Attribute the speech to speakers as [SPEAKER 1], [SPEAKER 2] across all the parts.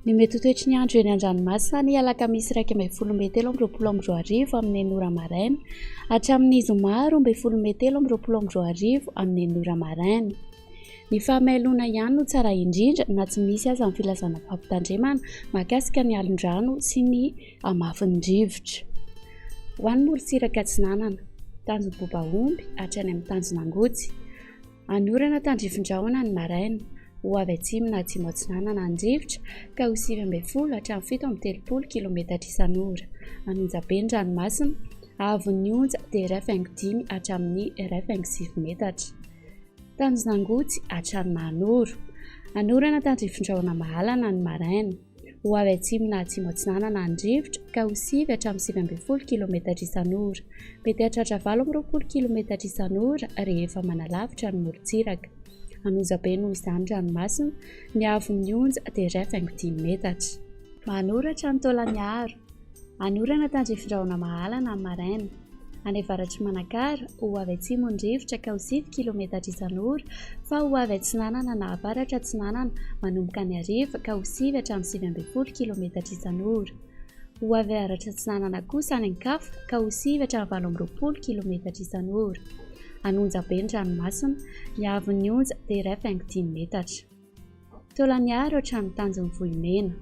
[SPEAKER 1] Ny mety ho toetry ny andro eny an-dranomasina ny alakamisy 11 mey 2023 amin'ny enina ora maraina hatramin'ny zoma 12 mey 2023 amin'ny enina ora maraina. Ny fahamailoana ihany no tsara indrindra na tsy misy aza ny filazana fampitandremana mahakasika ny alon-drano sy ny hamafin'ny rivotra. Ho an'ny morontsiraka atsinanana, tanjon'i Bobaomby hatrany amin'ny tanjon'Angotsy. Hanorana tandrifin-drahona ny maraina, ho avy atsimo na atsimo atsinanana ny rivotra ka ho 19 hatramin'ny 37 kilometatra isan'ora. An'Onjabe ny ranomasina, haavon'ny onja dia 1,5 hatramin'ny 1,9 metatra. Tanjon'Angotsy hatrany Mahanoro. Hanorana tandrifin-drahona mahalana ny maraina. Ho avy atsimo na atsimo atsinanana ny rivotra ka ho 9 hatramin'ny 19 kilometatra isan'ora. Mety hahatratra 28 kilometatra isan'ora rehefa manalavitra ny morontsiraka. An'Onjabe noho izany ranomasina, ny haavon'ny onja dia 1,5 metatra. Mahanoro hatrany Taolagnaro. Hanorana tandrifin-drahona mahalana amin'ny maraina. Any avaratr'i Manakara, ho avy atsimo ny rivotra ka ho 9 kilometatra isan'ora, fa ho avy atsinanana na avaratra atsinanana manomboka ny hariva ka ho 9 hatramin'ny 19 kilometatra isan'ora. Ho avy avaratra atsinanana kosa any an-kafa ka ho 9 hatramin'ny 28 kilometatra isan'ora. An'Onjabe ny ranomasina, ny haavon'ny onja dia 1,5 metatra. Taolaniaro hatramin'ny tanjon'i Vohimena.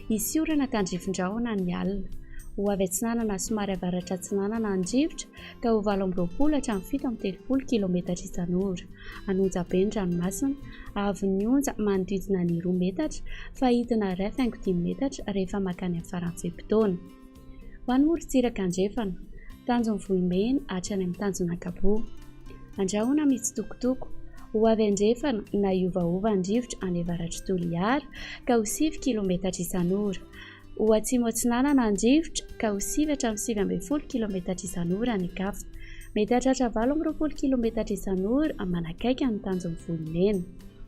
[SPEAKER 1] Hisy orana tandrifin-drahona ny alina. Ho avy atsinanana somary avaratra atsinanana ny rivotra ka ho 28 hatramin'ny 37 kilometatra isan'ora. An'Onjabe ny ranomasina. Haavon'ny onja manodidina ny 2 metatra fa hidina 1,5 metatra rehefa mankany amin'ny faran'ny fe-potoana. Ho an'ny morontsiraka andrefana, tanjon'i Vohimena hatrany amin'ny tanjon'Ankaboa. Andrahona mitsitokotoko, ho avy andrefana na hiovaova ny rivotra any avaratr'i Toliara ka ho 9 kilometatra isan'ora. Ho atsimo atsinanana ny rivotra ka ho 9 hatramin'ny 19 kilometatra isan'ora any an-kafa. Mety hahatratra 28 kilometatra isan'ora manakaiky ny tanjon'i Vohimena.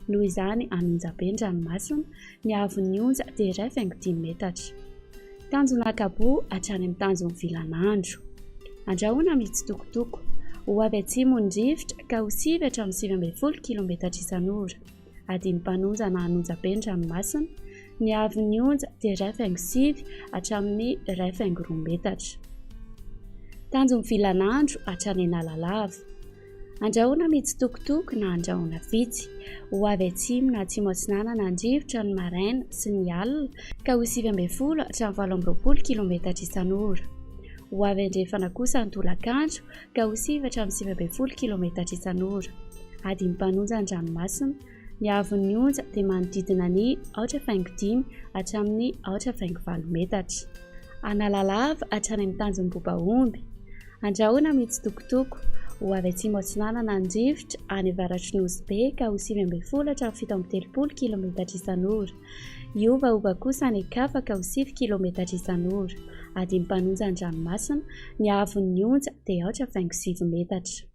[SPEAKER 1] Noho izany, an'Onjabe ny ranomasina, ny haavon'ny onja dia 1,5 metatra. Tanjona Ankaboa hatrany amin'ny tanjon'ny Vilanandro. Andrahona mitsitokotoko. Ho avy atsimo ny rivotra ka ho 9 hatramin'ny 19 kilometatra isan'ora. Adin'ny mpanonja na an'onjabe ny ranomasina. Ny haavon'ny onja dia 1,9 hatramin'ny 1,2 metatra. Tanjon'ny Vilanandro hatrany Analalava. Andrahona mitsitokotoko na andrahona vitsy. Ho avy atsimo na atsimo atsinanana ny rivotra ny maraina sy ny alina ka ho 19 hatramin'ny 28 kilometatra isan'ora. Ho avy andrefana kosa ny tolakandro ka ho 9 hatramin'ny 19 kilometatra isan'ora. Adin'ny mpanonja ny ranomasina. Ny haavon'ny onja dia manodidina ny 4,5 hatramin'ny 4,8 metatra. Analalava hatrany amin'ny tanjon'i Bobaomby. Andrahona mitsitokotoko, ho avy atsimo atsinanana ny rivotra any avaratr'i Nosy Be ka ho 19 hatramin'ny 37 kilometatra isan'ora. Hiovaova kosa any an-kafa ka ho 9 kilometatra isan'ora. Adin'ny mpanonja ny ranomasina, ny haavon'ny onja dia 4,9 metatra.